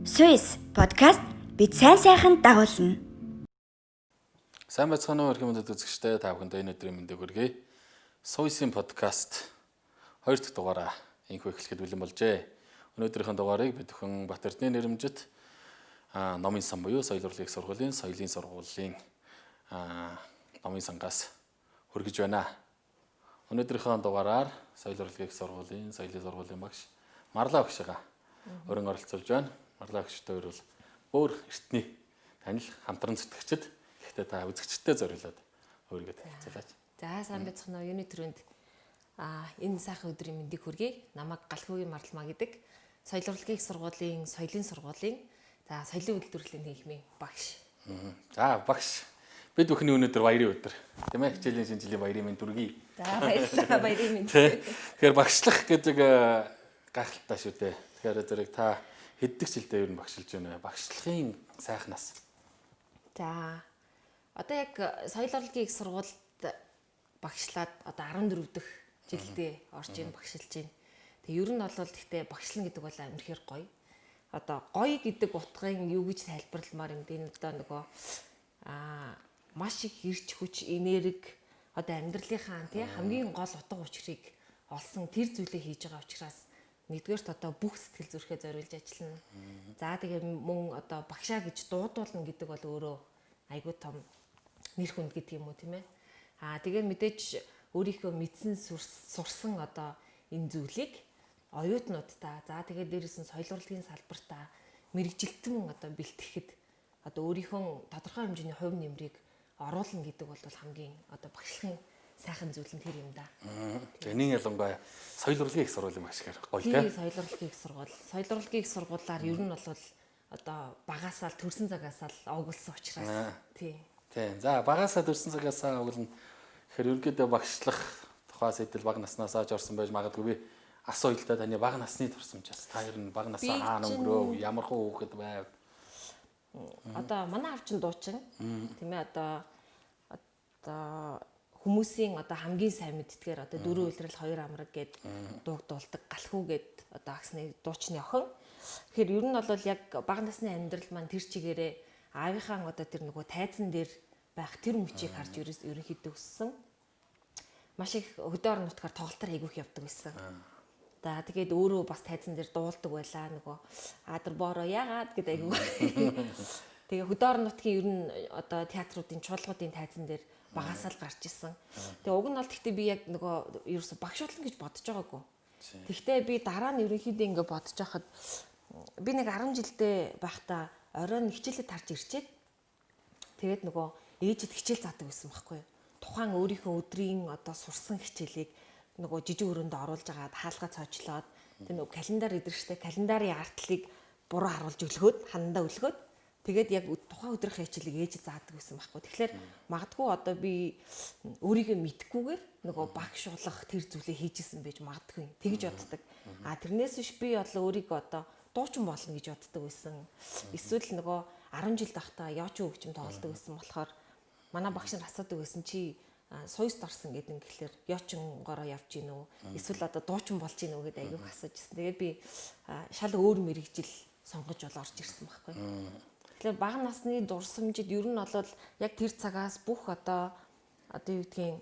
Swiss подкаст бид сайн сайхан дагуулна. Сайн байцгаана уу, эрхэм хүндэт үзэгчдээ, та бүхэндээ энэ өдрийн мэндийг хүргэе. Суйсын подкаст 2 дахь дугаараа инхүү эхлэхэд бэлэн болжээ. Өнөөдрийнхөө дугаарыг бид бүхэн Бат Эрдэнэ нэрэмжит номын сан буюу соёл урлагийн их сургуулийн соёлын сургуулийн номын сангаас хүргэж байна. Өнөөдрийнхөө дугаараар соёл урлагийн их сургуулийн соёлын сургуулийн багш Марлаа багшигаа өрн оролцуулж байна. Марлаа багштай хоёр бол өөр эртний танил хамтран зүтгэгчид. Гэхдээ та үзэгчдэд зориулаад өөрийгөө танилцуулаач. За, сайн байцгаана уу. Юуны түрүүнд энэ сайхан өдрийн мэндийг хүргэе. Намайг Галхүүгийн Марлмаа гэдэг, соёл урлагийн их сургуулийн соёлын сургуулийн, за, соёлын үйлдвэрлэлийн нийгмийн багш. За, багш, бид бүхний өнөөдөр баярын өдөр. Тийм ээ, хичээлийн шинэ жилийн баярын мэнд хүргэе. За, баярлалаа, баярын мэнд. Тэгэхээр багшлах гэдэг гайхалтай шүү дээ. Тэгэхээр зэрэг та хэддэг жилдээ ер нь багшилж байна вэ? Багшлахын сайхнаас. За, одоо яг соёл урлагийн их сургуульд багшлаад одоо 14 дэх жилдээ орж ийн багшилж байна. Тэг ер нь бол гэхдээ багшлан гэдэг бол үнэхээр гоё. Одоо гоё гэдэг утгын юу гэж тайлбарламаар юм бэ? Энэ одоо нөгөө маш их эрч хүч, энерги, одоо амьдралынхаа тий хамгийн гол утга учирыг олсон тэр зүйлээ хийж байгаа учраас нэгдүгээрт одоо бүх сэтгэл зүрхээ зориулж ажиллана. За, тэгээ мөн одоо багшаа гэж дуудуулна гэдэг бол өөрөө айгүй том нэр хүнд гэдэг юм уу, тийм ээ. Тэгээ мэдээж өөрийнхөө мэдсэн, сурсан одоо энэ зүйлийг оюутнуудтай, за, тэгээ дээрээс нь соёл урлагийн салбартаа мэргэжилтэн одоо бэлтгэхэд одоо өөрийнхөө тодорхой хэмжээний хувь нэмрийг оруулна гэдэг бол хамгийн одоо багшлахын сайхан зүйл нь тэр юм да. Энэ ялангуяа соёл урлагийн их сургуулийн багш гэхээр гоё тийм. Соёл урлагийн их сургууль. Соёл урлагийн их сургуулиар ер нь бол одоо багасаа л төрсэн цагаасаа л овоглосон учраас тий. Тийм. За, багасаа төрсэн цагаасаа овоглоно. Тэгэхээр ерөнхийдөө багшлах тухай сэтэл бага наснаасаа жорсон байж магадгүй, би асууя л да, таны бага насны турсамжаас. Та ер нь бага насаа хаана өнгөрөөв? Ямар хуу хүүхэд байв? Одоо манай аав чинь дуучин. Тийм ээ, одоо хүмүүсийн одоо хамгийн сайн мэддгээр одоо дөрөв улирал хоёр амраг гээд дууг дуулдаг Галхүү гээд одоо агсны дуучны охин. Тэгэхээр ер нь бол яг бага насны амьдрал маань тэр чигээрээ аавынхаа одоо тэр нөгөө тайзан дээр байх тэр мөчийг харж ерөнхийдөө өссөн. Маш их хөдөө орон нутгаар тоглолтоор айгүйх явдаг байсан. За, тэгээд өөрөө бас тайзан дээр дуулдаг байлаа, нөгөө адар бороо яагаад гэдэг айгүй. Тэгээ хөдөө орон нутгийн ер нь одоо театруудын, чуулгуудын тайзан дээр багасаа л гарч исэн. Тэгээ уг нь бол гэхдээ би яг нөгөө ерөөсө багш болно гэж бодож байгаагүй. Тэгвэл би дараа нь ерөнхийдөө ингэ бодож байхад би нэг 10 жилдээ байхдаа оройн хичээлээ тарж ирчээд тэгээд нөгөө ээжэд хичээл заадаг байсан байхгүй юу. Тухайн өөрийнхөө өдрийн одоо сурсан хичээлийг нөгөө жижиг өрөөнд оруулж агаад хаалга цоочлоод тэр нөгөө календар идэрчтэй календарын артлыг буруу харуулж өлгөөд, ханандаа өлгөөд, тэгээд яг тухайн өдрийнхээ хичээлийг ээж заадаг байсан байхгүй. Тэгэхээр магадгүй одоо би өөрийгөө мэдхгүйгээр нөгөө багш болох тэр зүйлээ хийжсэн байж магадгүй. Тэгж боддог. А тэрнээс биш би одоо өөрийгөө одоо дуучин болно гэж боддог байсан. Эсвэл нөгөө 10 жил байхдаа яочин хөгжим тоглодог байсан болохоор манай багш нар асуудаг байсан, чи суйст орсон гэдэг юм гэхлээр яочингороо явж гин үү? Эсвэл одоо дуучин болж гин үү гэдээ айгүйх асууж ирсэн. Тэгээд би шал өөр мэрэгжил сонгож бол орж ирсэн байхгүй. Тэгэхээр бага насны дурсамжид ер нь бол яг тэр цагаас бүх одоо юу гэдгийг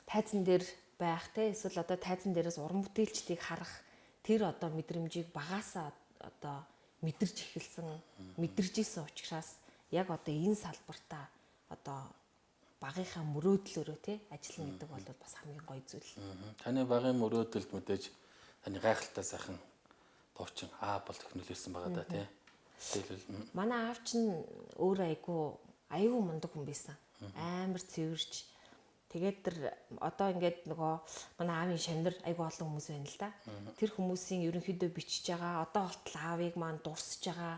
тайзан дээр байх те, эсвэл одоо тайзан дээрээс уран бүтээлчдийг харах тэр одоо мэдрэмжийг багасаа одоо мэдэрч эхэлсэн, мэдэрч исэн учраас яг одоо энэ салбартаа одоо багийнхаа мөрөөдлөөрөө те ажиллана гэдэг бол бас хамгийн гоё зүйл. Таны багын мөрөөдөлд мэдээж таны гайхалтай сайхан дуучин аа бол технологисэн байгаа да тий. Манай аав чинь өөр айгүй мундаг хүн байсан. Амар цэвэрч. Тэгээд тэр одоо ингээд нөгөө манай аавын шамнар айгүй олон хүмүүс байна л да. Тэр хүмүүсийн ерөнхийдөө бичиж байгаа, одоо болтол аавыг маань дурсаж байгаа,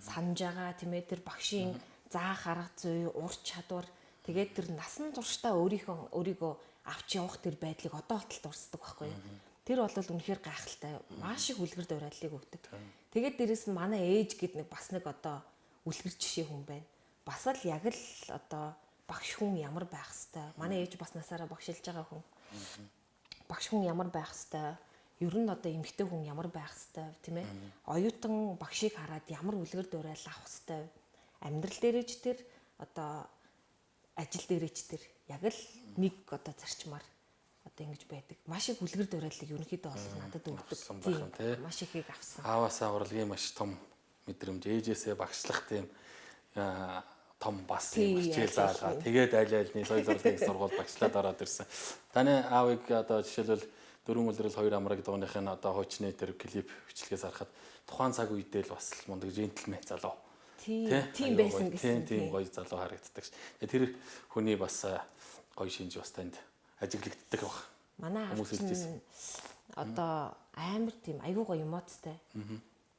санаж байгаа, тийм ээ, тэр багшийн заах арга зүй, ур чадвар, тэгээд тэр насан туршдаа өөрийгөө авч явах тэр байдлыг одоо болтол дурсдаг байхгүй юу? Тэр бол үнэхээр гайхалтай. Маш их үлгэр дуурайлыг өгдөг. Тэгээд дээрэс нь манай ээж гэд нэг бас нэг одоо үлгэр жишээ хүн байна. Бас л яг л одоо багш хүн ямар байх хэвтэй. Манай ээж бас насаараа багшилж байгаа хүн. Багш хүн ямар байх хэвтэй. Ер нь одоо эмэгтэй хүн ямар байх хэвтэй, тийм ээ? Оюутан багшийг хараад ямар үлгэр дуурайл авах хэвтэй. Амьдрал дээрээ ч тэр одоо ажил дээрээ ч тэр яг л нэг одоо зарчмаар одоо ингэж байдаг. Маш их үлгэр дуурайлыг ерөнхийдөө бол надад өгдөг. Тийм, маш ихийг авсан. Ааваасаа урлагийн маш том мэдрэмж, ээжээсээ багшлах тийм том бас юм хичээл заалгаа. Тэгээд аль альны соёл урлагийн сургууль багшлаад ороод ирсэн. Таны аавыг одоо жишээлбэл Дөрвөн үлрэл хоёр амраг дууных нь одоо хуучны тэр клип бичлэгээс харахад тухайн цаг үедээ л бас мундаг джентльмен залуу. Тийм байсан гэсэн. Тийм гоё залуу харагддаг ш. Тэр хүний бас гоё шинж бас танд ажиглагддаг баг. Манай хүмүүс хэлжсэн. Одоо амар тийм айгүй гоё эмоцтой.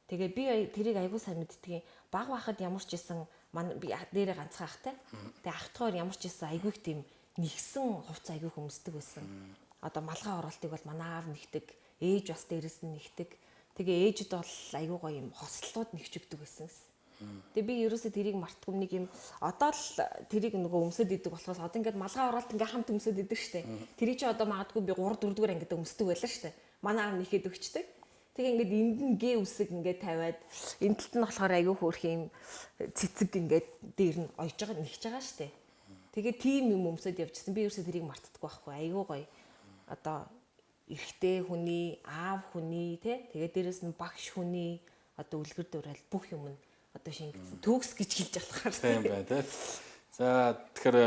Тэгээ би тэрийг айгүй сайн мэддгийн. Баг байхад ямар ч исэн би дээрээ ганцхан ахтай. Тэгээ ахтахаар ямар ч исэн айгүй их тийм нэгсэн хувцас айгүй өмсдөг байсан. Одоо малгай оролтыг бол манай аав нэгдэг, ээж бас дээрээс нь нэгдэг. Тэгээ ээжид бол айгүй гоё юм хослолууд нэгчигдэг байсан гэсэн. Тэгээ би ерөөсөө тэрийг мартгүй нэг юм одоо л тэрийг нөгөө өмсөд идэг болохоос одоо ингээд малгай оролт ингээд хамт өмсөд идэг штэ. Тэрийг чи одоо магадгүй би 3 4 дугаар ангид өмсдөг байлаа штэ. Манай аав нэхэд өгчдөг. Тэгээ ингээд энд нь гэ үсэг ингээд тавиад энэ талд нь болохоор айгүй хөөрх юм цэцэг ингээд дээр нь ойж байгаа нэгж байгаа штэ. Тэгээ тийм юм өмсөд явчихсан. Би ерөөсөө тэрийг мартдаггүй байхгүй. Айгүй гоё. Одоо эрэгтэй хүний, аав хүний тий тэгээ дээрэс нь багш хүний одоо үлгэр дуурайл бүх юм нь одоо шингэсэн төгс гэж хэлж болохоор тийм байна тий. За тэгэхээр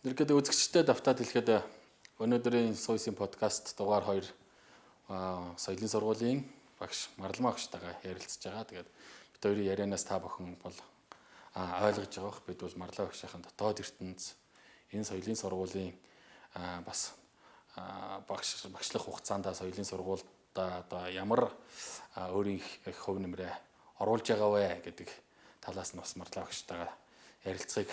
ерөнхийдөө үзэгчдэд давтаад хэлэхэд өнөөдрийн Сойсын подкаст дугаар 2 соёлын сургуулийн багш Маралмаа багштайгаа ярилцж байгаа. Тэгээд бид хоёрын ярианаас та бүхэн бол ойлгож байгаа бох. Бид бол Марлаа багшийн дотоод ертөнц энэ соёлын сургуулийн бас багшлах хугацаанд соёлын сургуульд одоо ямар өөрийн их хувь нэмрээ оруулж байгаа вэ гэдэг талаас нь бас Марлаа багштайгаа ярилцахыг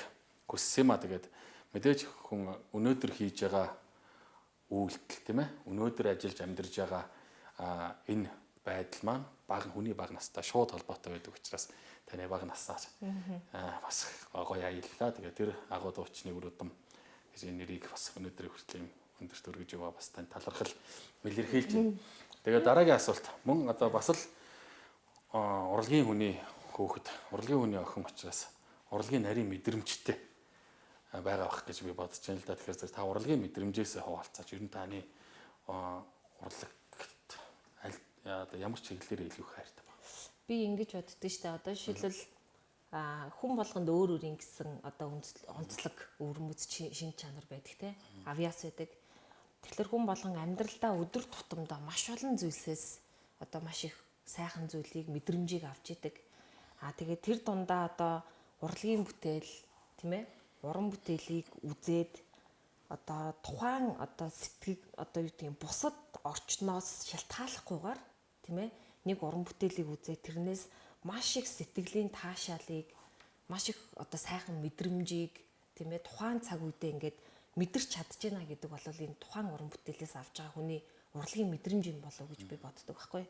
хүссэн юм а. Тэгээд мэдээж хүн өнөөдөр хийж байгаа үйлдэл тийм ээ өнөөдөр ажиллаж амьдарч байгаа энэ байдал маань бага хүний бага настай шууд холбоотой байдаг учраас таны бага наснаас бас гоё аяллаа. Тэгээд тэр агуу дуучны үр удам гэж нэрийг бас өнөөдрийн хүртэл юм өндөрт өргөж яваа бас тань талархал илэрхийлж байна. Тэгээд дараагийн асуулт мөн одоо бас л урлагийн хүний хөөхд, урлагийн хүний охин учраас урлагийн нарийн мэдрэмжтэй байгаа бах гэж би бодож байна л да. Тэгэхээр та урлагийн мэдрэмжээс хуваалцаач. Ер нь таны урлагт аль одоо ямар чиглэлээр илүү хайртай байна? Би ингэж боддоо штэ. Одоо жишээлбэл хүн болгонд өөр өөр ингэсэн одоо онцлог өвөрмөц шин чанар байдаг те. Авьяас байдаг. Тэгэхээр хүн болгон амьдралдаа өдөр тутамдаа маш олон зүйлсээс одоо маш их сайхан зүйлийг мэдрэмжийг авч идэг. Тэгээд тэр дундаа одоо урлагийн бүтээл тийм ээ уран бүтээлийг үзээд одоо тухайн одоо сэтгэл одоо юу гэдэг юм бусад орчноос шалтгааллахгүйгээр тийм ээ нэг уран бүтээлийг үзээд тэрнээс маш их сэтгэлийн таашаалыг маш их одоо сайхан мэдрэмжийг тийм ээ тухайн цаг үедээ ингээд мэдэрч чадж байна гэдэг бол энэ тухайн уран бүтээлээс авч байгаа хүний урлагийн мэдрэмж юм болов гэж би боддог байхгүй.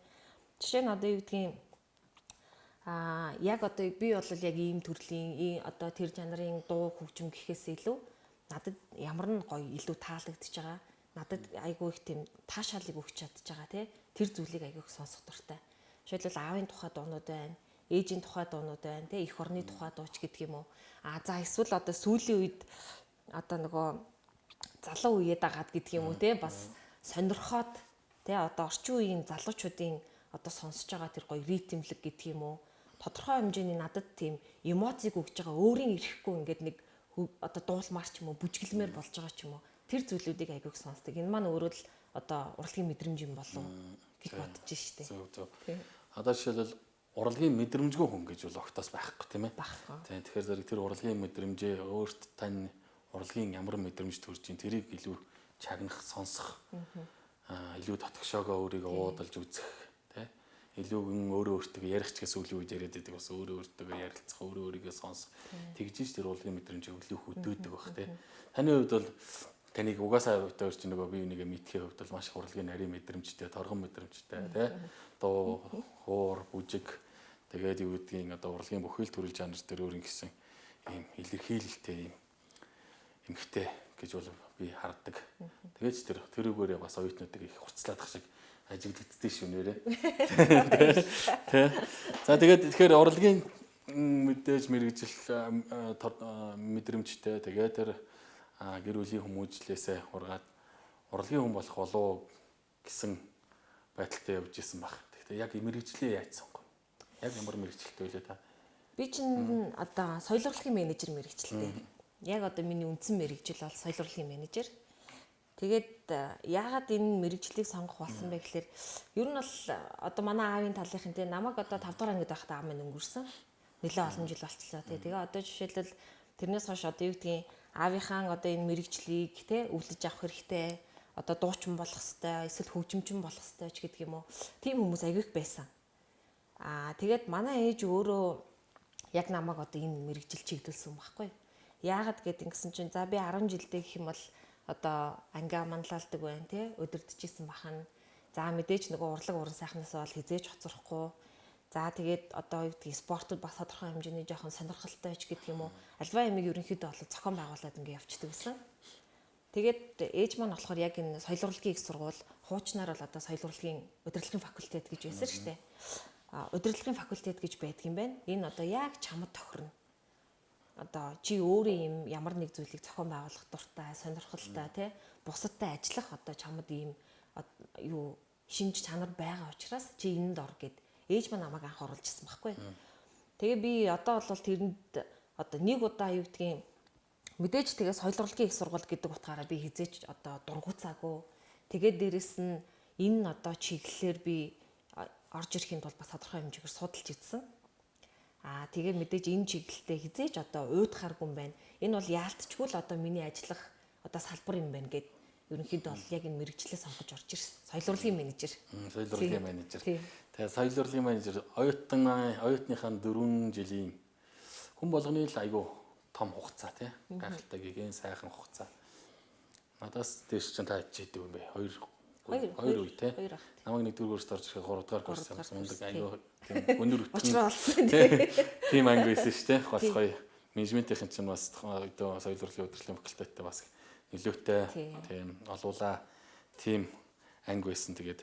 Жишээ нь одоо юу гэдгийг яг одоо би бол яг ийм төрлийн одоо тэр жанрын дуу хөгжим гэхээс илүү надад ямар нь гоё илүү таалагдж байгаа. Надад айгүй их тийм таашаалыг өгч чадж байгаа тий. Тэр зүйлийг айгүй их сонсох дуртай. Жишээлбэл аавын тухай дуунууд байна, ээжийн тухай дуунууд байна тий, эх орны тухай дууч гэдэг юм уу. За эсвэл одоо сүүлийн үед одоо нөгөө залуу үеэ дагаад гэдэг юм уу тий бас сонирхоод тий одоо орчин үеийн залуучуудын одоо сонсож байгаа тэр гоё ритмлэг гэдэг юм уу. Тодорхой хэмжээний надад тийм эмоцийг өгж байгаа өөрийн ирэхгүй ингээд нэг одоо дуулмаар ч юм уу бүжгэлмээр болж байгаа ч юм уу тэр зүйлүүдийг айгүйх сонсдог. Энэ маань өөрөө л одоо урлагийн мэдрэмж юм болов гэж бодож штэ. Зөв зөв. Одоо жишээлбэл урлагийн мэдрэмжгүй хүн гэж бол огтоос байхгүй тийм ээ. Тийм тэгэхээр зэрэг тэр урлагийн мэдрэмжээ өөрт тань урлагийн ямар мэдрэмж төрж ин тэрийг илүү чагнах, сонсох, илүү дотгошоогоо өөрийгөө уудалж үзэх тий. Илүү өөрөө өөртөө ярих ч гэсэн сүүлийн үед яриад байдаг бас өөрөө өөртөө ярилцах, өөрөө өөрийгөө сонсох тэгж ш тэр урлагийн мэдрэмжийг илүү хөдөөдөг бах тий. Таны хувьд бол таныг угаасаа хувьд өөр чи нөгөө бие биенийгээ мэдхийн хувьд бол маш их урлагийн нарийн мэдрэмжтэй, торгон мэдрэмжтэй тий. Дуу, хуур, бүжиг тэгээд юу гэдгийг одоо урлагийн бүхэл төрөл жанр дээр өөр ингэсэн ийм илэрхийлэлтэй ийм эмхтэй гэж бол би хардаг. Тэгээд тэр тэрүүгээрээ бас оюутнуудыг их хурцлаадах шиг Ажиглагддээ шүү нэрээ. Тэ. За тэгээд тэгэхээр урлагийн мэдээж мэргэжил мэдрэмжтэй тэгээд тэр гэр бүлийн хүмүүжлээсээ ургаад урлагийн хүн болох болов гэсэн байдалтай явж исэн баг. Тэгэхдээ яг мэргэжлээ яаж сонгов? Яг ямар мэргэжилтэй вэ та? Би чинь одоо соёл урлагийн менежер мэргэжилтэй. Яг одоо миний үндсэн мэргэжил бол соёл урлагийн менежер. Тэгээд яагаад энэ мэргэжлийг сонгох болсон бэ гэхээр ер нь бол одоо манай аавын талынхын те намайг одоо 5 дугаар ангид байхдаа аав минь өнгөрсөн. Нэлээд олон жил болчихлоо те. Тэгээ одоо жишээлбэл тэрнээс хойш одоо юу гэдгийг аавынхаа одоо энэ мэргэжлийг те өвлөж авах хэрэгтэй. Одоо дуучин болох хэвээр, эсвэл хөгжимчин болох хэвээр ч гэдэг юм уу. Тийм хүмүүс аягүй их байсан. Аа тэгээд манай ээж өөрөө яг намайг одоо энэ мэргэжил чиглүүлсэн байхгүй. Яагаад гэд ингэсэн чинь за би 10 жилдээ гэх юм бол одоо ангиа манлайлдаг байна тий өдөрдөжсэн бахан. За мэдээж нөгөө урлаг уран сайхнаас бол хизээж хоцрохгүй. За тэгээд одоо юу гэдгийг спортод бас тодорхой хэмжээний жоохон сонирхолтой ч гэдэг юм уу. Альва ямиг ерөнхийдөө бол зохион байгуулад ингэ явцдаг гэсэн. Тэгээд ээж маань болохоор яг энэ соёл урлагийн их сургууль хуучнаар бол одоо соёл урлагийн удирдлагын факультет гэж байсан шүү дээ. А удирдлагын факультет гэж байдаг юм байна. Энэ одоо яг чамд тохирно. Одоо чи өөрөө юм ямар нэг зүйлийг зохион байгуулах дуртай, сонирхолтой тий бусадтай ажиллах одоо чамд ийм юу шинж чанар байгаа учраас чи энэнд ор гэд ээж маань намайг анх оруулж ирсэн байхгүй. Тэгээ би одоо бол тэрэнд одоо нэг удаа юу гэдгийг мэдээж тэгээ соёл урлагийн их сургууль гэдэг утгаараа би хизээч одоо дургуцаагүй. Тэгээд дээрэс нь энэ одоо чиглэлээр би орж ирэхийн тулд бас тодорхой хэмжээгээр судалж ирсэн. Аа тэгээ мэдээж энэ чиглэлтэй хизээж одоо уйдахааргүй юм байна. Энэ бол яалтчгүй л одоо миний ажиллах одоо салбар юм байна гэд ерөнхийдөө бол яг энэ мэргэжлээ сонгож орж ирсэн. Соёл урлагийн менежер. Соёл урлагийн менежер. Тэгээ соёл урлагийн менежер оюутныхаа 4 жилийн хүн болгоны л айгүй том хугацаа тий. Гайхалтай гигэн сайхан хугацаа. Надаас дээш чинь та хичээдэг юм бэ? Хоёр үе тий. Намайг 1-р курст орж ирэхэд 3-р курс ундаг айгүй тийм өндөр өтгөн тийм анги байсан шүү дээ. Гол гоё менежментийн чинь бас одоо соёл урлагийн удирдлагын факультеттэй бас нөлөөтэй тийм олуулаа тийм анги байсан. Тэгээд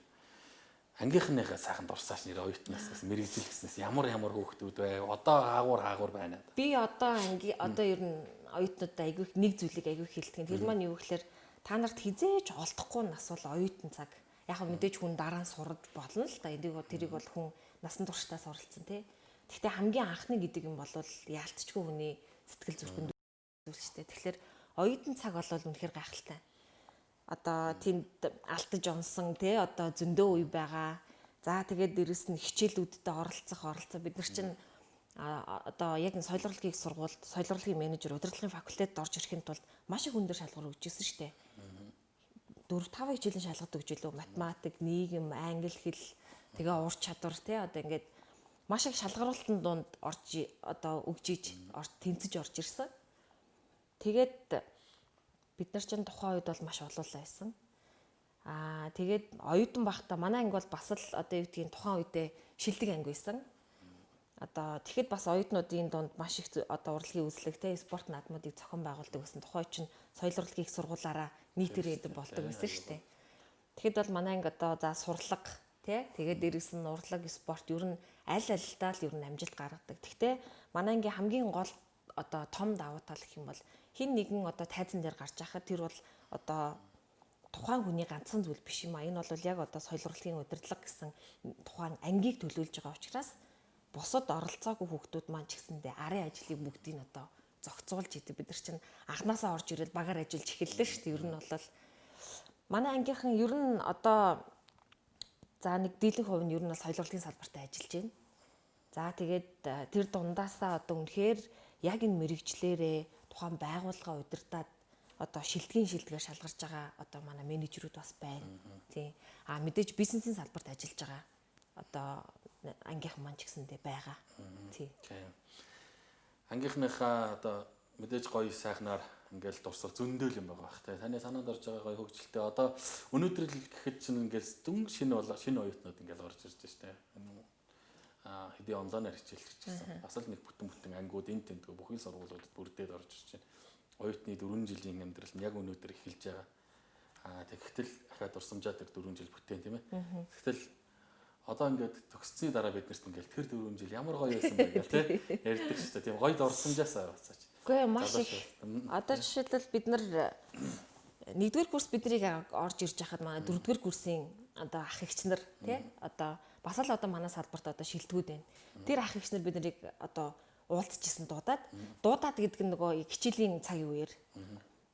ангийнхныхаа сайхан дурсааш нэр оюутнаас бас мэргэжил гэснээс ямар ямар хүүхдүүд бай. Одоо хаагуур байна. Би одоо анги одоо ер нь оюутнуудаа айгүй нэг зүйлийг айгүй хэлдэг. Тэр маань юу гэхээр та нарт хизээж олдохгүй нас бол оюутан цаг. Яг хөө мэдээж хүн дараа нь сураж болно л да. Энийг тэрийг бол хүн насан туршдаа суралцсан тий. Гэхдээ хамгийн анхны гэдэг юм бол яалтчгүй хүний сэтгэл зүрхэнд зүйл шүү дээ. Тэгэхээр оюутан цаг бол үнэхээр гайхалтай. Одоо тэнд алтаж онсон тий одоо зөндөө үе байгаа. За тэгээд дээрэс нь хичээлүүддээ оролцох бид нар чинь одоо яг энэ соёл урлагийн сургуульд соёл урлагийн менежер удирдлагын факультетд орж ирэхийн тулд маш их өндөр шалгуур өгч ирсэн шүү дээ. 4-5 хичээлийн шалгалт өгч илүү математик, нийгэм, англи хэл, тэгээ ур чадвар тий одоо ингээд маш их шалгаруултын дунд орж одоо өгж иж тэнцэж орж ирсэн. Тэгээд бид нар чинь тухайн үед бол маш олуулаа байсан. Аа тэгээд оюутан байхдаа манай анги бол бас л одоо юу гэдгийг тухайн үедээ шилдэг анги байсан. Одоо тэгэхэд бас оюутнуудын дунд маш их одоо урлагийн үзлэг те спорт наадмуудыг зохион байгуулдаг гэсэн. Тухайн чинь соёл урлагийн их сургуулаараа нийтээр эдэн болдог байсан шүү дээ. Тэгэхэд бол манай анги одоо за сурлага те тэгээд дээрэс нь урлаг спорт ер нь аль аль-даа л ер нь амжилт гаргадаг. Гэхдээ манай ангийн хамгийн гол одоо том давуу тал гэх юм бол хин нэгэн одоо тайзан дээр гарч байхад тэр бол одоо тухайн хүний ганцхан зүйл биш юм а. Энэ бол яг одоо соёл урлагийн удирдлага гэсэн тухайн ангийг төлөөлж байгаа учраас бусад оролцоогүй хүүхдүүд маань ч гэсэндээ арын ажлыг бүгдийг нь одоо зохицуулж идэв. Бид нар чинь анханасаа орж ирээд багаар ажиллаж эхэллээ шүү дээ. Ер нь бол манай ангийнхан ер нь одоо за нэг дийлэнх хувь нь ер нь бол соёл урлагийн салбарт ажиллаж байна. За тэгээд тэр дундаасаа одоо үнэхээр яг энэ мэрэгчлэрээ тухайн байгууллага удирдаад одоо шилдгийн шилдгээр шалгарч байгаа одоо манай менежерүүд бас байна. Тийм. А мэдээж бизнесийн салбарт ажиллаж байгаа одоо ангийнхан маань ч гэсэндээ байгаа. Тийм. Ангийнхныхаа одоо мэдээж гоё сайхнаар ингээл дурсах зөндөөл юм байгаа бах те. Таны санаанд орж байгаа гоё хөгжилтэй одоо өнөөдөр л гэхэд чинь ингээл дүн шинэ болоо шинэ оюутнууд ингээл орж ирж штэ. Аа хэдий онлайнаар хичээлчих гэсэн. Бас л нэг бүтэн ангиуд энэ тэндгөө бүхий сургуулиудад бүрдээд орж ирж байна. Оюутны 4 жилийн амьдрал нь яг өнөөдөр эхэлж байгаа. Аа тэгэхтэл ахаа дурсамжаа тэр 4 жил бүтээн тийм ээ. Тэгтэл одоо ингээд төгссөний дараа бид нарт ингээд тэр 4 жил ямар гоё байсан бэ гэл тий ярьдаг шүү дээ. Тийм гоё дурсамжаасаа бацаач. Үгүй ээ маш их. Одоо жишээлбэл бид нар нэгдүгээр курс биднийг орж ирж байхад манай дөрөвдүгээр курсын одоо ах эгч нар тий одоо бас л одоо манай салбарт одоо шилдэгүүд байна. Тэр ах эгч нар бид нарыг одоо уулзчихсан дуудаад гэдэг нь нөгөө хичээлийн цагийн үеэр.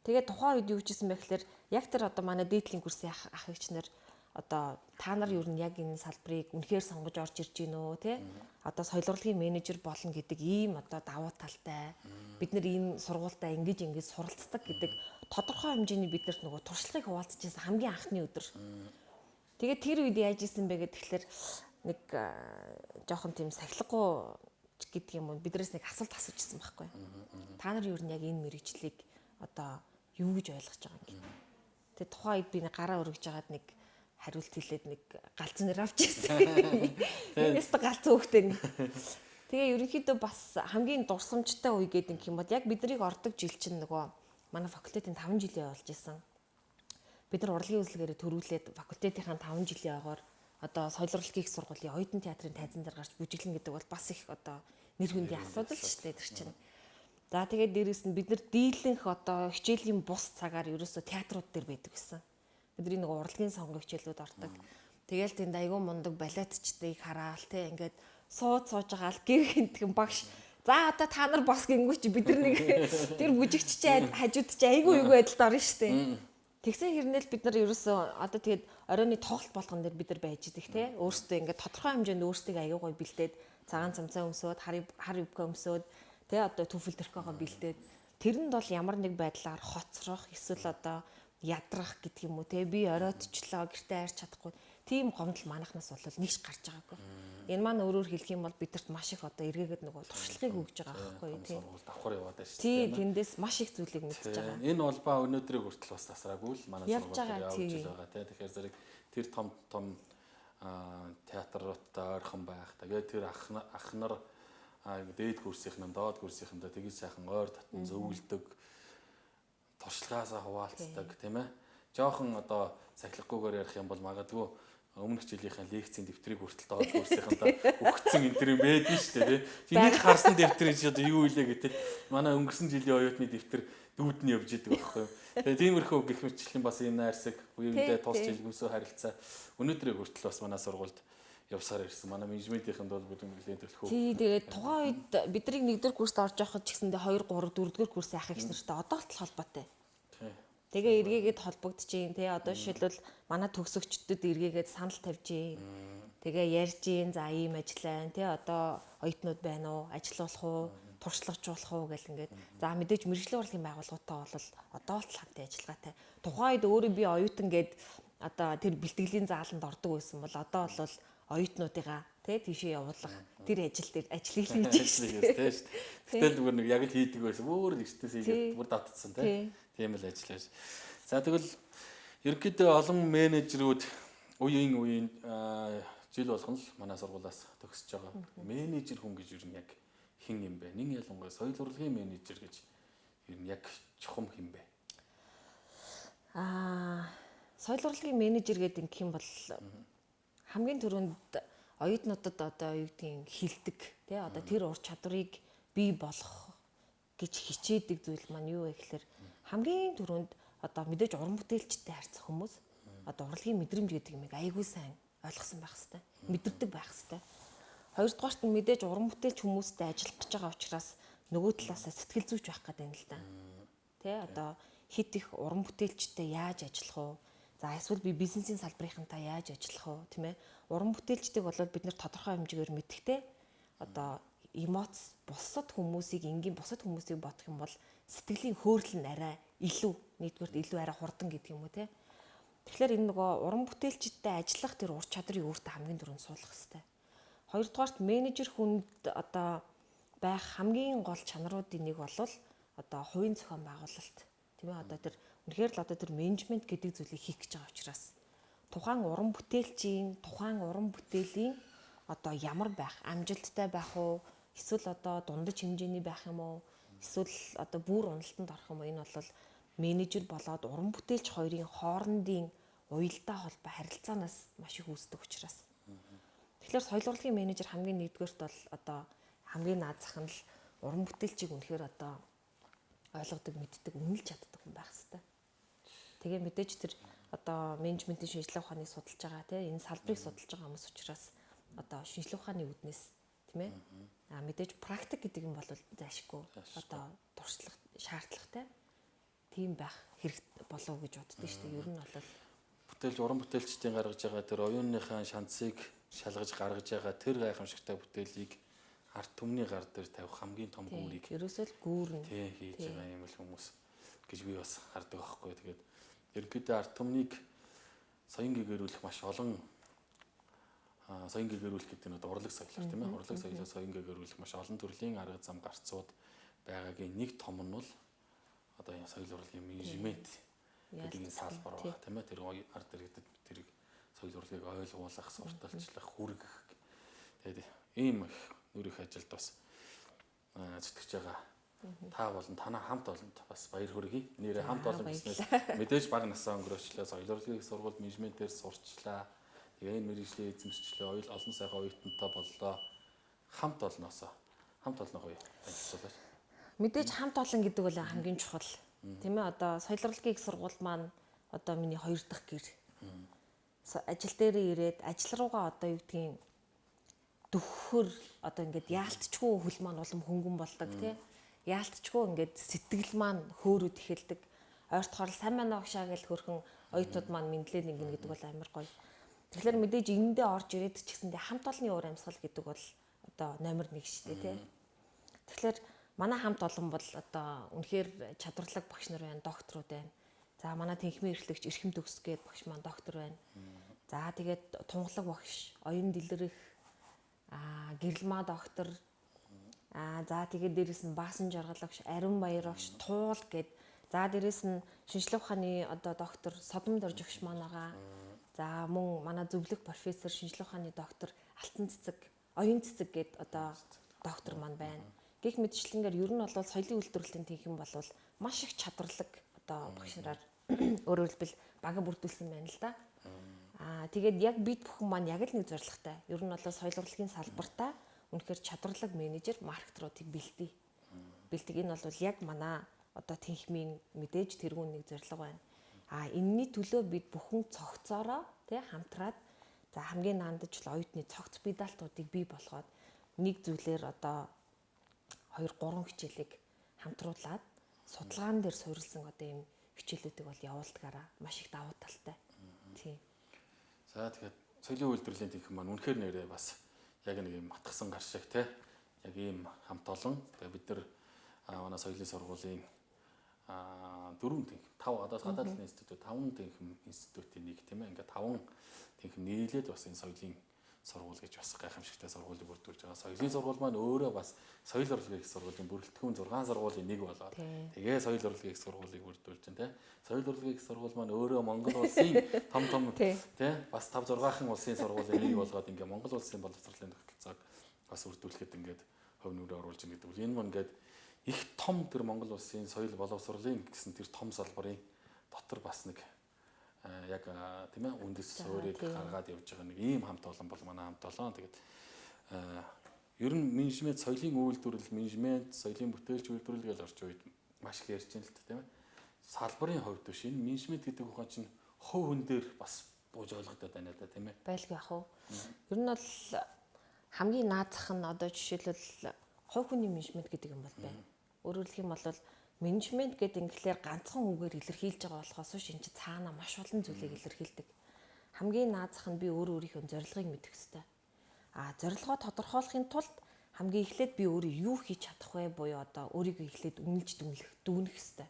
Тэгээд тухайн үед юу хийжсэн бэ гэхээр яг тэр одоо манай дээдлийн курсын ах эгч нар одоо та нар юу нь яг энэ салбарыг үнэхээр сонгож орж ирж гин үү те одоо соёл урлагийн менежер болно гэдэг ийм одоо давуу талтай бид нар ийм сургуультай ингэж ингэж суралцдаг гэдэг тодорхой хэмжээний биднэрт нөгөө туршлагыг хуваалцаж байсан хамгийн анхны өдөр. Тэгээд тэр үед яаж исэн бэ гэхээр нэг жоохон тийм сахилгагүй гэдэг юм уу биднээс нэг асуулт асуучихсан байхгүй. Та нар юу нь яг энэ мэрэгжлийг одоо юу гэж ойлгож байгаа юм гэдэг. Тэгээд тухайн үед би нэг гараа өргөж хагаад нэг хариулт хэлээд нэг галзуу нэр авч ирсэн. Тэгээс галзуу хөхтэй. Тэгээ ерөнхийдөө бас хамгийн дурсамжтай үе гэдэг юм бол яг биднийг ордог жил чинь нөгөө манай факультетийн 5 жилийн болж исэн. Бид нар урлагийн үзлэгээрээ төрүүлээд факультетийн 5 жилийн ойгоор одоо соёл урлагийн их сургуулийн оюутан театрын тайзан дээр гарч бүжиглэн гэдэг бол бас их одоо нэр хүндийн асуудал шүү дээ тэр чинь. За тэгээд дээрэс нь бид нар дийлэнх одоо хичээлийн бус цагаар ерөөсөө театрууд дээр байдаг гэсэн. Бидний нэг урлагийн сонгох хичээлүүд ордог. Тэгээл тэнд айгүй мундаг балетчдыг хараал те ингээд сууж байгаа л гэр хинтгэн багш. За одоо та нар бос гингүү чи бид нар нэг тэр бүжигч чи хажууд чи айгүй югүй байдалд орно штэ. Тэгсэн хэрнээл бид нар ерөөсөө одоо тэгээд оройны тоглолт болгон дээр бид нар байж идэх те. Өөрсдөө ингээд тодорхой хэмжээнд өөрсдийг айгүй гоё бэлдээд цагаан цамцаа өмсөөд хар юбка өмсөөд те одоо түфэл тэрхгоо бэлдээд тэрэнд бол ямар нэг байдлаар хоцрох эсвэл одоо ядрах гэдэг юм уу те би оройтчлоо гэртээ арч чадахгүй тийм гомдол манахнаас бол нэгч гарч байгаагүй. Энэ маань өөрөөр хэлэх юм бол бидэрт маш их одоо эргээгээд нөгөө туршлагыг өгж байгаа байхгүй тийм. Сургууль давхар яваад байна шүү дээ. Тийм тэндээс маш их зүйлийг мэдчихэж байгаа. Энэ улбаа өнөөдрийг хүртэл бас тасраагүй л манай сургууль дээр явж байгаа те. Тэгэхээр зэрэг тэр том том театруудтай ойрхон байх. Тэгээд тэр ах нар дээд курсийнхэн доод курсийнхэнтэй тэгж сайхан ойр татан зөвлөдөг туршлагаасаа хуваалцдаг тийм ээ. Жохон одоо сахилгахгүйгээр ярих юм бол магадгүй өмнөх жилийнхээ лекцийн дэвтрийг хүртэл доод курсынхандаа өгцөн энэ төр юм байдэн шүү дээ тийм. Энийг харсан дэвтрийг чи одоо юу илээ гэтэл манай өнгөрсөн жилийн оюутны дэвтэр дүүд нь явж идэг байхгүй юу. Тэгээ тиймэрхүү гэх мэтчлэн бас ийм найрсаг үеиндээ тус жилгэмсөө харилцаа өнөөдрийг хүртэл бас манай сургуульд явсаар ирсэн. Манай менежментийнхэнд бол бид нэлээд төлхөө. Тий, тэгээд тухайн үед бидний нэгдүгээр курст орж явахад ч гэсэндээ 2 3 4-р курсын ах эгч нартай одоо л холбоотой. Тий. Тэгээ эргээгээд холбогдож гин тий. Одоо жишээлбэл манай төгсөгчдөд эргээгээд санал тавьж гин. Тэгээ ярьж гин за ийм ажиллаа тий. Одоо оюутнууд байна уу? Ажиллуулах уу? Туршлагажуулах уу гэл ингээд. За мэдээж мэргэжлийн урлагийн байгууллагатай бол одоо л хамтын ажиллагаатай. Тухайн үед өөрөө би оюутан гээд одоо тэр бэлтгэлийн зааланд ордог байсан бол одоо бол оюутнуудыгаа тий тийшээ явуулах тэр ажил дээр ажлыг хийж шүү дээ. Гэтэл зүгээр нэг яг л хийдэг байсан. Өөр л эртнээс хийгээд бүр татцсан тий. Тийм л ажил байж. За тэгвэл ерөнхийдөө олон менежерүүд үеийн үеийн жил болгон л манай сургуулиас төгсөж байгаа. Менежер хүн гэж ер нь яг хэн юм бэ? Нин ялангуяа соёл урлагийн менежер гэж ер нь яг чухам хэн бэ? Соёл урлагийн менежер гэдэг ингэх юм бол хамгийн түрүүнд оюутнуудад одоо юу гэдгийг хилдэг тий одоо тэр ур чадварыг бий болгох гэж хичээдэг зүйл маань юу вэ гэхээр хамгийн түрүүнд одоо мэдээж уран бүтээлчтэй харьцах хүмүүс одоо урлагийн мэдрэмж гэдэг юмыг аягүй сайн ойлгосон байх хэвээр мэдэрдэг байх хэвээр. Хоёрдугаарт нь мэдээж уран бүтээлч хүмүүстэй ажиллах гэж байгаа учраас нөгөө талаасаа сэтгэл зүйч байх гэдэг юм л да. Тэ одоо хит их уран бүтээлчтэй яаж ажиллах вэ? За эсвэл би бизнесийн салбарынхантай яаж ажиллах вэ, тийм ээ? Уран бүтээлчдэг бол бид нэр тодорхой хэмжээгээр мэдхтэй одоо эмоц бусад хүмүүсийг энгийн бусад хүмүүсийг бодох юм бол сэтгэлийн хөөрөл нь арай илүү нэгдүгээрт илүү арай хурдан гэдэг юм уу те. Тэгэхээр энэ нөгөө уран бүтээлчдтэй ажиллах тэр ур чадрыг өөртөө хамгийн түрүүнд суулгах хэрэгтэй. Хоёрдугаарт менежер хүнд одоо байх хамгийн гол чанаруудын нэг бол одоо хувийн зохион байгуулалт, тийм ээ, одоо тэр үнэхээр л одоо тэр менежмент гэдэг зүйлийг хийх гэж байгаа учраас тухайн уран бүтээлчийн тухайн уран бүтээлийн одоо ямар байх, амжилттай байх уу, эсвэл одоо дундаж хэмжээний байх юм уу, эсвэл одоо бүр уналтанд орох юм уу, энэ бол менежер болоод уран бүтээлч хоёрын хоорондын уялдаа холбоо харилцаанаас маш их үүсдэг учраас. Тэгэхээр соёл урлагийн менежер хамгийн нэгдүгээрт бол одоо хамгийн наад зах нь л уран бүтээлчийг үнэхээр одоо ойлгодог, мэддэг, үнэлж чаддаг хүн байх хэрэгтэй. Тэгээ мэдээж тэр одоо менежментийн шинжлэх ухааныг судалж байгаа тийм энэ салбарыг судалж байгаа хүмүүс учраас одоо шинжлэх ухааны үүднээс тийм ээ. А мэдээж практик гэдэг юм бол зайшгүй одоо туршлага шаардлагатай тийм байх хэрэг болов гэж боддоо шүү дээ. Ер нь бол бүтээл уран бүтээлчдийн гаргаж байгаа тэр оюуныхаа шансыг шалгаж гаргаж байгаа тэр гайхамшигтай бүтээлийг ард түмний гар дээр тавих хамгийн том гүүрийг ерөөсөө л гүүрнэ тий хийж байгаа юм л хүмүүс гэж би бас хардаг байхгүй. Тэгээд ерөнхийдөө ард түмнийг соён гэгэрүүлэх маш олон соён гэгэрүүлэх гэдэг нь одоо урлаг соёлоор тийм ээ. Урлаг соёлоо соён гэгэрүүлэх маш олон төрлийн арга зам гарцууд байгаагийн нэг том нь бол одоо энэ соёл урлагийн менежмент гэдэг энэ салбар байна тийм ээ. Тэр ард иргэдэд тэрийг соёл урлагийг ойлгуулах, сурталчлах, хүргэх. Тэгээд ийм их нүрэх ажилд бас зүтгэж байгаа. Та болон танаа хамт олонд бас баяр хүргэе. Нэрээ хамт олон гэснээс мэдээж бага насаа өнгөрөөчлөө соёл урлагийн сургуульд менежментээр сурчлаа. Тэгээ энэ мэргэжлээ эзэмшчлээ. Оюул олон сайхан оюутантай боллоо. Хамт олноосоо. Хамт олно гоё танилцуулаач. Мэдээж хамт олон гэдэг бол хамгийн чухал. Тийм ээ одоо соёл урлагийн их сургууль маань одоо миний хоёр дахь гэр. Ажил дээрээ ирээд ажил руугаа одоо юу гэдгийг дөхөхөр одоо ингээд яалтчгүй хөл маань улам хөнгөн болдог тий. Яалтчгүй ингээд сэтгэл маань хөөрөд эхэлдэг. Ойртохоор сайн байна уу гшаа гэж хөрхөн оюутнууд маань мэдлээд ингэнэ гэдэг бол амар гоё. Тэгэхээр мэдээж энэндээ орж ирээд ч гэсэндээ хамт олонны уур амьсгал гэдэг бол одоо номер 1 шүү дээ тий. Тэгэхээр манай хамт олон бол одоо үнэхээр чадварлаг багш нар байна, докторууд байна. За манай тэнхимийн эрхлэгч Эрхэм төгс гээд багш маань доктор байна. За тэгээд тунгалаг багш, оюун дэлгэрэх, гэрэлмаа доктор. За тэгээд дээрэс нь Баасан жаргал багш, Ариун баяр багш, Туул гээд за дээрэс нь шинжлэх ухааны одоо доктор Содом дорж багш маань байгаа. За мөн манай зөвлөх профессор шинжлэх ухааны доктор Алтан цэцэг, Оюун цэцэг гээд одоо доктор маань байна. Гэх мэтчлэнгээр ер нь бол соёлын үйлдвэрлэлийн тэнхим бол маш их чадварлаг одоо багш нараар өөрөөр хэлбэл бага бүрдүүлсэн байна л да. Тэгээд яг бид бүхэн маань яг л нэг зорилготой. Ер нь бол соёл урлагийн салбартаа үнэхээр чадварлаг менежер, маркетруудыг бэлдээ. Бэлдэг энэ бол яг манай одоо тэнхимийн мэдээж тэргүүн нэг зорилго байна. Энэний төлөө бид бүхэн цогцоороо тий хамтраад за хамгийн наандаж л оюутны цогц бие даалтуудыг бий болгоод нэг зүйлээр одоо 2 3 хичээлийг хамтруулад судалгаан дээр суурилсан одоо ийм хичээлүүдийг бол явуулдгаараа маш их давуу талтай. Тийм. За тэгэхээр соёлын үйлдвэрлэлийн тэнхим маань үнэхээр нэрээ бас яг нэг юм матгсан гар шиг те яг ийм хамт олон. Тэгээ бид нар манай соёлын сургуулийн 4 тэнхим 5 одоо гадаад талын институт 5 тэнхим институтын нэг тийм ээ ингээд 5 тэнхим нийлээд бас энэ соёлын сургууль гэж бас гайхамшигтай сургуулийг бүрдүүлж байгаа. Соёлын сургууль маань өөрөө бас соёл урлагийн их сургуулийн бүрэлдэхүүн 6 сургуулийн нэг болоод тэгээ соёл урлагийн их сургуулийг бүрдүүлж байна тий. Соёл урлагийн их сургууль маань өөрөө Монгол улсын том том тий бас 5 6хан улсын сургуулийн нэг болгоод ингээ Монгол улсын боловсролын тогтолцоог бас бүрдүүлэхэд ингээд хувь нүрээ оруулж ин гэдэг. Энэ маань ингээд их том тэр Монгол улсын соёл боловсролын гэсэн тэр том салбарын дотор бас нэг яг тийм ээ үндэс суурийг гаргаад явж байгаа нэг ийм хамт олон бол манай хамт олон. Тэгээд ер нь менежмент соёлын үйлдвэрлэл, менежмент, соёлын бүтээлч үйлдвэрлэл гэж орчин үед маш их ярьж байна л та тийм ээ. Салбарын хувьд биш энэ менежмент гэдэг ухаан чинь хувь хүн дээр бас бууж ойлгодод байна да тийм ээ. Байлгүй яах вэ? Ер нь бол хамгийн наад зах нь одоо жишээлбэл хувь хүний менежмент гэдэг юм бол байна. Өөрөөр хэлэх юм бол менежмент гэдэг инглиэр ганцхан үгээр илэрхийлж байгаа болохоос биш энэ чинь цаана маш олон зүйлийг илэрхийлдэг. Хамгийн наад зах нь би өөрөө өөрийнхөө зорилгыг мэдэх ёстой. Зорилгоо тодорхойлохын тулд хамгийн эхлээд би өөрөө юу хийж чадах вэ буюу одоо өөрийгөө эхлээд үнэлж дүгнэх ёстой.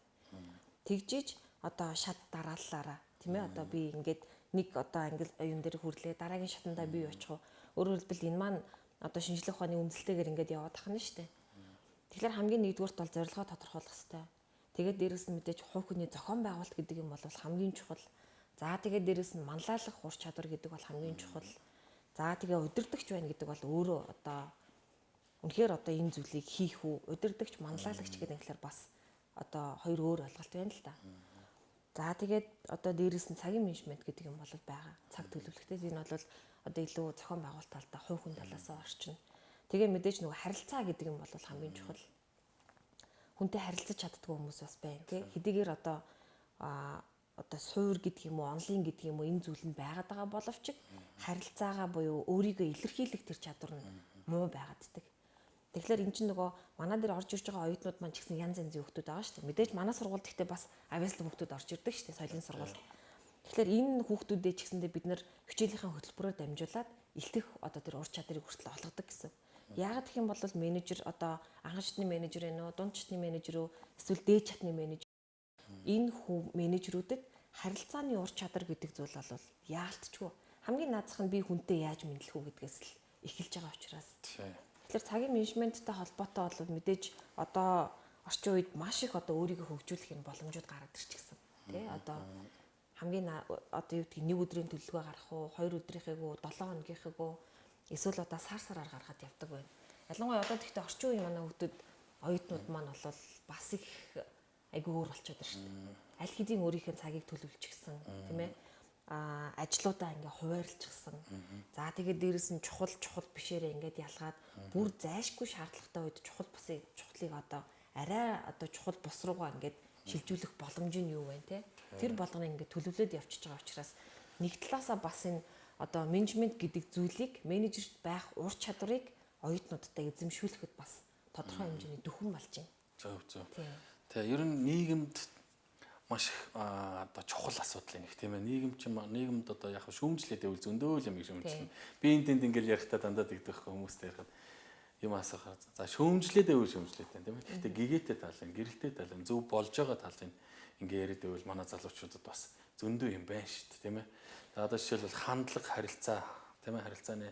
Тэгжиж одоо шат дарааллаараа тийм ээ одоо би ингээд нэг одоо англи оюун дээр хүрлээ дараагийн шатандаа би очих уу. Өөрөөр хэлбэл энэ маань одоо шинжлэх ухааны үндэслэлээр ингээд яваад тахна шүү дээ. Тэгэхээр хамгийн нэгдүгüрт бол зорилгоо тодорхойлох хэрэгтэй. Тэгээд дээрэс нь мэдээж хувь хүний зохион байгуулалт гэдэг юм бол хамгийн чухал. За тэгээд дээрэс нь манлайлах ур чадвар гэдэг бол хамгийн чухал. За тэгээ удирдахч байна гэдэг бол өөрөө одоо үнэхээр одоо энэ зүйлийг хийх үү? Удирдахч, манлайлагч гэдэг юм болохоор бас одоо хоёр өөр ойлголт байна л да. За тэгээд одоо дээрээс нь цагийн менежмент гэдэг юм бол байгаа. Цаг төлөвлөлттэй энэ бол одоо илүү зохион байгуулалт талдаа хувь хүн талаасаа орчино. Тэгээ мэдээж нөгөө харилцаа гэдэг юм бол хамгийн чухал. Хүнтэй харилцаж чаддгүй хүмүүс бас байна тий. Хэдийгээр одоо одоо суур гэдэг юм уу, онлайн гэдэг юм уу энэ зүйл нь байгаад байгаа боловч харилцаагаа буюу өөрийгөө илэрхийлэх тэр чадвар нь муу байгааддаг. Тэгэхээр эн чинь нөгөө манай дээр орж ирж байгаа оюутнууд маань ч гэсэн янз янзын хүүхдүүд байгаа шүү дээ. Мэдээж манай сургуульд гэхдээ бас авьяаслаг хүүхдүүд орж ирдэг шүү дээ, соёлын сургуульд. Тэгэхээр энэ хүүхдүүдээ ч гэсэндээ бид нэр хичээлийнхээ хөтөлбөрөөр дамжуулаад илтгэх одоо тэр ур чадрыг хүртэл олгодог гэсэн. Яагаад гэх юм бол менежер одоо анхан шатны менежер ээ нөө, дунд шатны менежер үү, эсвэл дээд шатны менежер энэ хүү менежерүүдэд харилцааны ур чадвар гэдэг зүйл бол яалтчгүй. Хамгийн наазах нь би хүнтэй яаж мэдлэх үү гэдгээс л эхэлж байгаа учраас. Тэгэхээр цагийн менежменттэй холбоотой бол мэдээж одоо орчин үед маш их одоо өөрийгөө хөгжүүлэх юм боломжууд гараад ирчихсэн. Тэ одоо хамгийн одоо юу гэдгийг нэг өдрийн төлөвлөгөө гаргах уу, хоёр өдрийнхээ үү, 7 хоногийнхээ үү, эсвэл одоо сар сараар гаргаад явдаг байна. Ялангуяа одоо тэгтээ орчин үеийн манай хүүхдүүд оюутнууд маань бол бас их айгүй өөр болчиход байна шүү дээ. Аль хэдийн өөрийнхөө цагийг төлөвлөчихсөн, тийм ээ. Ажлуудаа ингээ хуваарлчихсан. За тэгээд дээрэс нь чухал чухал бишээрээ ингээд ялгаад бүр зайшгүй шаардлагатай үед чухал бусыг чухлыг одоо арай одоо чухал бус руугаа ингээд шилжүүлэх боломж нь юу вэ те? Тэр болгоныг ингээд төлөвлөд явчихж байгаа учраас нэг талаасаа бас энэ одоо менежмент гэдэг зүйлийг менежерт байх ур чадварыг оюутнуудтай эзэмшүүлэхэд бас тодорхой хэмжээний дөхөн болж байна. Зөв зөв. Тэгээ ер нь нийгэмд маш их одоо чухал асуудал юм их тийм ээ. Нийгэм чинь нийгэмд одоо яг шүүмжлээд байвал зөндөө л юм шүүмжлэнэ. Би энэ тэнд ингээл ярихдаа дандаа тэгдэг байхгүй хүмүүстэй ярихад юм асуухаар. За шүүмжлээд байвал шүүмжлээд байна тийм ээ. Гэхдээ гэгээтэй тал нь, гэрэлтэй тал нь, зөв болж байгаа тал нь ингээ яриад байвал манай залуучуудад бас зөндөө юм байна шүү дээ тийм ээ. За одоо жишээлбэл хандлага, харилцаа тийм ээ. Харилцааны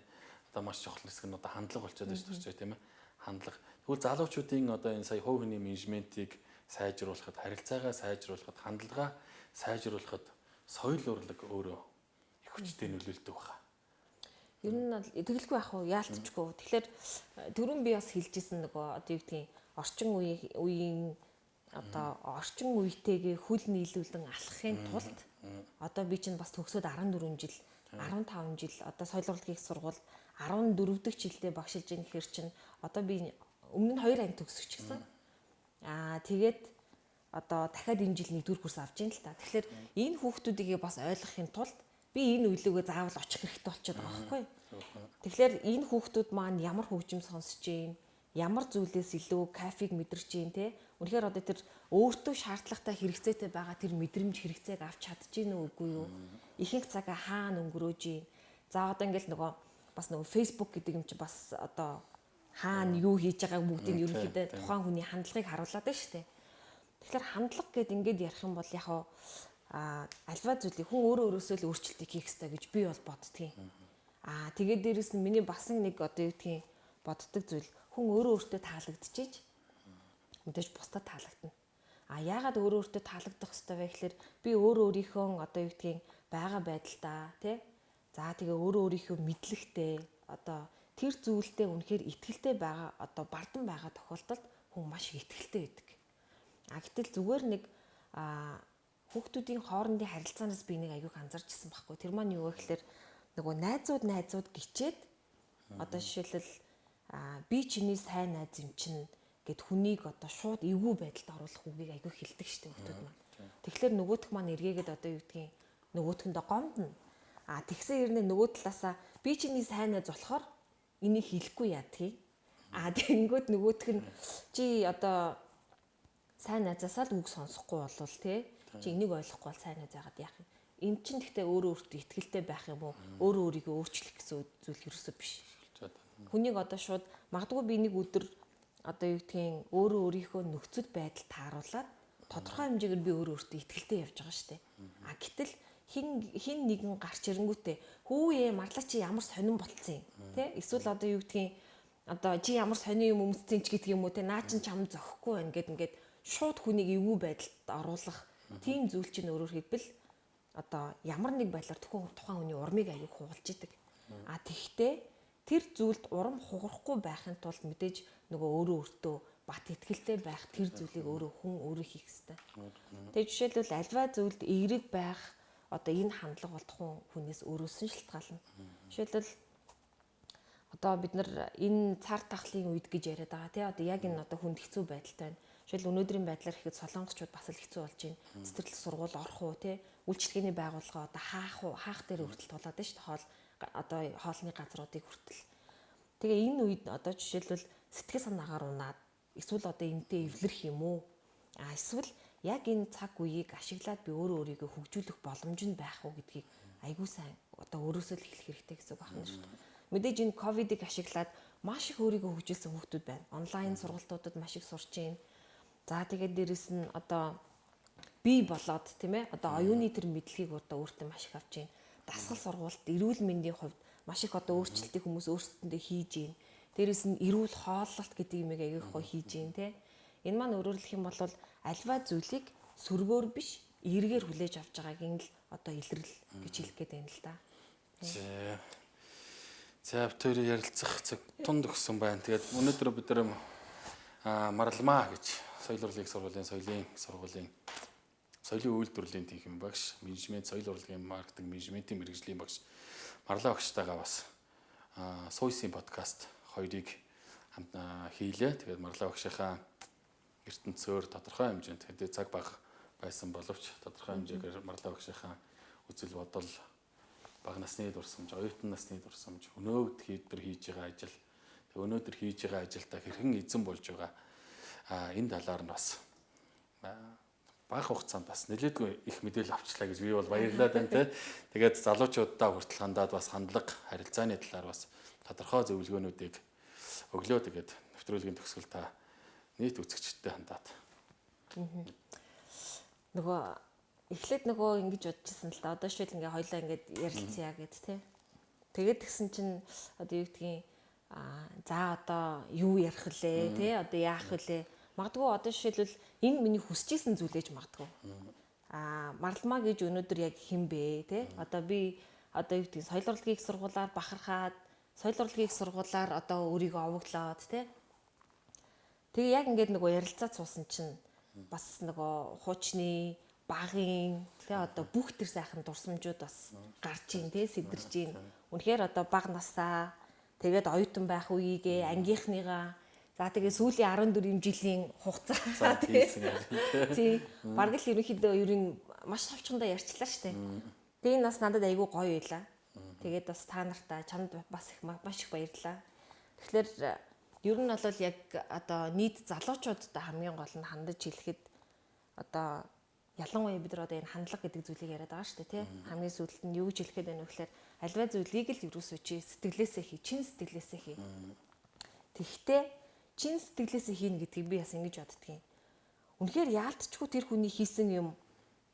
одоо маш чухал хэсэг нь одоо хандлага болчиход байна шүү дээ тийм ээ. Хандлага. Тэгвэл залуучуудын одоо энэ сая хувь хүний менежментийг сайжруулахад, харилцаагаа сайжруулахад, хандлагаа сайжруулахад соёл урлаг өөрөө их хүчтэй нөлөөлдөг байна. Ер нь бол тэгэлгүй яах вэ? Яалтчгүй. Тэгэхээр түрүүн би бас хэлжсэн нөгөө одоо юу гэдгийг орчин үеийн одоо орчин үетэйгээ хөл нийлүүлэн алхахын тулд одоо би чинь бас төгсөөд 14 жил, 15 жил одоо соёл урлагийн сургуульд 14 дахь жилдээ багшилж ийн гэхэр чинь одоо би өмнө нь 2 анги төгсөж гисэн. Тэгээд одоо дахиад энэ жил 1-р курс авч ийн л та. Тэгэхээр энэ хүүхдүүдийг бас ойлгохын тулд би энэ үелүүгээ заавал очих хэрэгтэй болчиход байгаа байхгүй. Тэгэхээр энэ хүүхдүүд маань ямар хөгжим сонсож гин, ямар зүйлээс илүү кайфыг мэдэрч гин те. Үнэхээр одоо тэр өөртөө шаардлагатай хэрэгцээтэй байгаа тэр мэдрэмж хэрэгцээг авч чадж гин үү үгүй юу? Ихэнх цагаа хаана өнгөрөөж гин. За одоо ингээл нөгөө бас нөгөө Facebook гэдэг юм чи бас одоо хаана юу хийж байгааг бүгдийг ерөнхийдөө тухайн хүний хандлагыг харуулад байна шүү дээ. Тэгэхээр хандлага гэд ингээд ярих юм бол яг альва зүйлийг хүн өөрөө өөрөөсөө л өөрчлөлтийг хийх ёстой гэж би бол боддгийн. Тэгээд дээрэс нь миний бас нэг одоо юу гэдгийг боддог зүйл хүн өөрөө өөртөө таалагдчихэж мэдээж бусдад таалагдана. Яагаад өөрөө өөртөө таалагдах ёстой вэ гэхээр би өөрөө өөрийнхөө одоо юу гэдгийг байгаа байдалдаа тий. За тэгээ өөрөө өөрийнхөө мэдлэгтэй одоо тэр зүйлдээ үнэхээр итгэлтэй байгаа одоо бардан байгаа тохиолдолд хүн маш их итгэлтэй байдаг. Гэтэл зүгээр нэг хүүхдүүдийн хоорондын харилцаанаас би нэг аягүй анзаарч ирсэн байхгүй. Тэр маань юу вэ гэхээр нөгөө найзууд гिचээд одоо жишээлбэл би чиний сайн найз юм чинь гэд хүнийг одоо шууд эвгүй байдалд оруулах үгийг аягүй хэлдэг штеп хүүхдүүд маань. Тэгэхээр нөгөөх маань эргээгээд одоо юу гэдгийг нөгөөхөндөө гомдно. Тэгсэн хэрнээ нөгөө талаасаа би чиний сайн найз болохоор энийг хэлэхгүй яадгийг. Тэгэнгүүт нөгөөх нь чи одоо сайн найзаасаа л үг сонсохгүй болвол те чи энийг ойлгохгүй бол сайн найз яагаад яах юм. Энд чинь гэхдээ өөрөө өөртөө итгэлтэй байх юм уу? Өөрөө өөрийгөө өөрчлөх гэсэн зүйл ерөөсөө биш. Хүнийг одоо шууд магадгүй би нэг өдөр одоо юу гэдгийг өөрөө өөрийнхөө нөхцөл байдал тааруулаад тодорхой хэмжээгээр би өөрөө өөртөө итгэлтэй явж байгаа шүү дээ. Гэтэл хин нэгэн гарч ирэнгүүтээ хүүе марлаа чи ямар сонин болцсон юм тэ эсвэл одоо юу гэдгийг одоо чи ямар сонин юм өмссөн ч гэдэг юм уу тэ наа чин чам зохихгүй байна гэд ингээд шууд хүнийг эвгүй байдалд оруулах тийм зүйл чинь өөрөөр хэлбэл одоо ямар нэг байдлаар тухайн хүний урмыг аяг хугалж идэг. Тэгтээ тэр зүйлд урам хугарахгүй байхын тулд мэдээж нөгөө өөрөө өөртөө бат итгэлтэй байх тэр зүйлийг өөрөө хүн өөрөө хийх ёстой. Тэгээ жишээлбэл альва зүйлд эерэг байх одоо энэ хандлага бол тухайн хүнээс өөрөөс нь шалтгаална. Жишээлбэл одоо бид нар энэ цар тахлын үед гэж яриад байгаа тий одоо яг энэ одоо хүнд хэцүү байдалтай байна. Жишээл өнөөдрийн байдлаар ихэд солонгосчууд бас л хэцүү болж байна. Цэцэрлэг сургууль орох уу тий үйлчилгээний байгууллага одоо хаах уу хаах дээр хүртэл тулаад байна шүү дээ. Хоол одоо хоолны газруудыг хүртэл. Тэгээ энэ үед одоо жишээлбэл сэтгэл санаагаар унаад эсвэл одоо энтэй эвлэрх юм уу? А эсвэл яг энэ цаг үеийг ашиглаад би өөрөө өөрийгөө хөгжүүлэх боломж нь байх уу гэдгийг айгүй сайн одоо өөрөөсөө л хэлэх хэрэгтэй гэсэн үг байна шүү дээ. Мэдээж энэ ковидыг ашиглаад маш их өөрийгөө хөгжүүлсэн хүүхдүүд байна. Онлайн сургалтуудад маш их сурч байна. За тэгээд дээрэс нь одоо бий болоод тийм одоо оюуны тэр мэдлэгийг одоо өөртөө маш их авч байна. Дасгал сургуульд эрүүл мэндийн хувьд маш их одоо өөрчлөлтийг хүмүүс өөрсдөндөө хийж байна. Дээрэс нь эрүүл хооллолт гэдэг юмыг аягүй их хийж байна те. Энэ маань өөрөөр хэлэх юм бол альва зүйлийг сөргөөр биш эргээр хүлээж авч байгаагийн л одоо илрэл гэж хэлэх гээд байна л да. За битүүрээ ярилцах цаг тунд өгсөн байна. Тэгээд өнөөдөр бид нар Маралмаа гэж соёл урлагийн сургуулийн соёлын соёлын үйлдвэрлэлийн тэнхим багш, менежмент, соёл урлагийн маркетинг, менежментийн мэргэжлийн багш Марлаа багштайгаа бас Сууйсын подкаст хоёрыг хамт хийлээ. Тэгээд Марлаа багшийнхаа ертөнцөөр тодорхой хэмжээнд хэдий цаг бага байсан боловч тодорхой хэмжээгээр Марлаа багшийнхаа үзэл бодол, бага насны дурсамж, оюутан насны дурсамж, өнөөдөр хийж байгаа ажил, тэг өнөөдөр хийж байгаа ажилдаа хэрхэн эзэн болж байгаа энэ талаар нь бас бага хугацаанд бас нэлээдгүй их мэдээлэл авчлаа гэж би бол баярлалаа тань те. Тэгээд залуучуудаа хүртэл хандаад бас хандлага, харилцааны талаар бас тодорхой зөвлөгөөнүүдийг өглөө. Тэгээд нэвтрүүлгийн төгсгөл та нийт үзэгчдэд хандаад. Нөгөө эхлээд нөгөө ингэж бодчихсон л да. Одоо шил ингээ хоёлаа ингээд ярилцъя гэд те. Тэгээд тэгсэн чинь одоо юу гэдгийг за одоо юу ярих вүлээ те, одоо яах вүлээ. Магадгүй одоо жишээлбэл энэ миний хүсэж исэн зүйлээж магадгүй. Марлмаа гэж өнөөдөр яг хэн бэ те? Одоо би одоо юу гэдгийг соёл урлагийн их сургуулаар бахархаад, соёл урлагийн их сургуулаар одоо өөрийгөө овоглоод те. Тэгээ яг ингээд нөгөө ярилцаад суусан чинь бас нөгөө хуучны багын те одоо бүх тэр сайхан дурсамжууд бас гарч ийн те, сэдэрж ийн. Үнэхээр одоо баг насаа тэгээд оюутан байх үеигээ ангийнхныгаа за тэгээ сүүлийн 14 жилийн хугацаа тий бараг л ерөнхийдөө ер нь маш товчхондоо ярьчлаа штэ. Тэгээ энэ бас надад айгүй гоё байлаа. Тэгээд бас та нартаа чамд бас их маш их баярлалаа. Тэгэхээр ер нь бол яг одоо нийт залуучуудад хамгийн гол нь хандаж хэлэхэд одоо ялангуяа бид нар одоо энэ хандлага гэдэг зүйлийг яриад байгаа штэ тий. Хамгийн сүүлд нь юу гэж хэлэхэд байна вэ гэхээр альва зүйлийг л ерөөсөө чи сэтгэлээсээ хий, чин сэтгэлээсээ хий. Тэгэхдээ чин сэтгэлээсээ хийнэ гэдгийг би бас ингэж боддгийн. Үнэхээр яалтчгүй тэр хүний хийсэн юм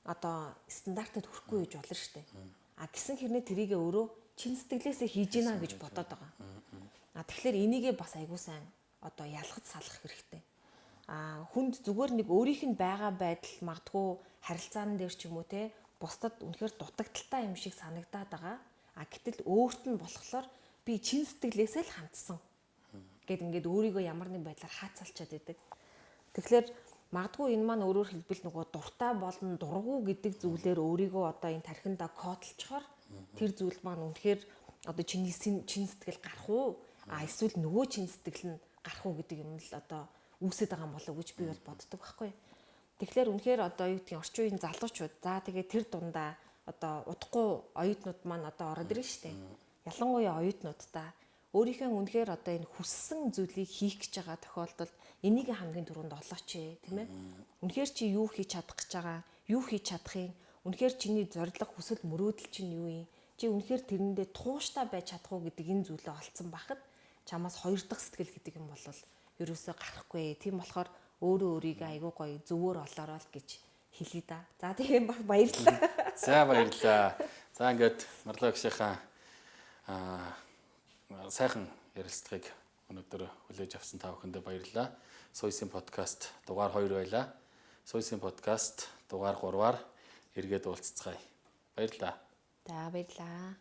одоо стандартад хүрэхгүй гэж болно штэ. А гисэн хэрнээ тэрийгэ өөрөө чин сэтгэлээсээ хийж гинэ гэж бодоод байгаа. А тэгэхээр энийгээ бас айгуу сайн одоо ялгаж салах хэрэгтэй. А хүнд зүгээр нэг өөрийнх нь байгаа байдал магадгүй харилцаан дээр ч юм уу те бусдад үнэхээр дутагдaltaй юм шиг санагдаад байгаа. А гэтэл өөрт нь болохоор би чин сэтгэлээсээ л хандсан гэд ингээд өөрийгөө ямар нэгэн байдлаар хаацалчаад байдаг. Тэгэхээр магадгүй энэ маань өөрөөр хэлбэл нөгөө дуртай болон дургу гэдэг зүйлээр өөрийгөө одоо энэ тархиндаа кодлцохоор тэр зүйл маань үнэхээр одоо чиний чин сэтгэл гарах уу? А эсвэл нөгөө чин сэтгэл нь гарах уу гэдэг юм л одоо үүсэт байгаа юм болов уу гэж би бол боддог байхгүй. Тэгэхээр үнэхээр одоо юу гэдгийг орчин үеийн залуучууд за тэгээ тэр дундаа одоо удахгүй оюутнууд маань одоо ороод ирнэ шүү дээ. Ялангуяа оюутнуудаа өөрийнхөө үнэхээр одоо энэ хүссэн зүйлийг хийх гэж байгаа тохиолдолд энийг хамгийн түрүүнд олооч ээ, тийм ээ. Үнэхээр чи юу хийж чадах гэж байгаа, юу хийж чадах юм? Үнэхээр чиний зорилго, хүсэл, мөрөөдөл чинь юу юм? Чи үнэхээр тэрэндээ тууштай байж чадах уу гэдэг энэ зүйлээ олцсон бахад чамаас хоёр дахь сэтгэл гэдэг юм бол ерөөсөө гарахгүй. Тийм болохоор өөрөө өөрийгөө айгуу гоё зөвөр олоорой л гэж хэлье да. За тийм баярлалаа. За баярлалаа. За ингээд Марлаа багшийнхаа сайхан ярилцлагыг өнөөдөр хүлээж авсан та бүхэндээ баярлалаа. Сууйсын подкаст дугаар 2 байлаа. Сууйсын подкаст дугаар 3-аар эргээд уулзцгаая. Баярлалаа. За баярлалаа.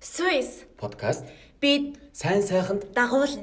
Swiss подкаст бид сайн сайханд дагуулна.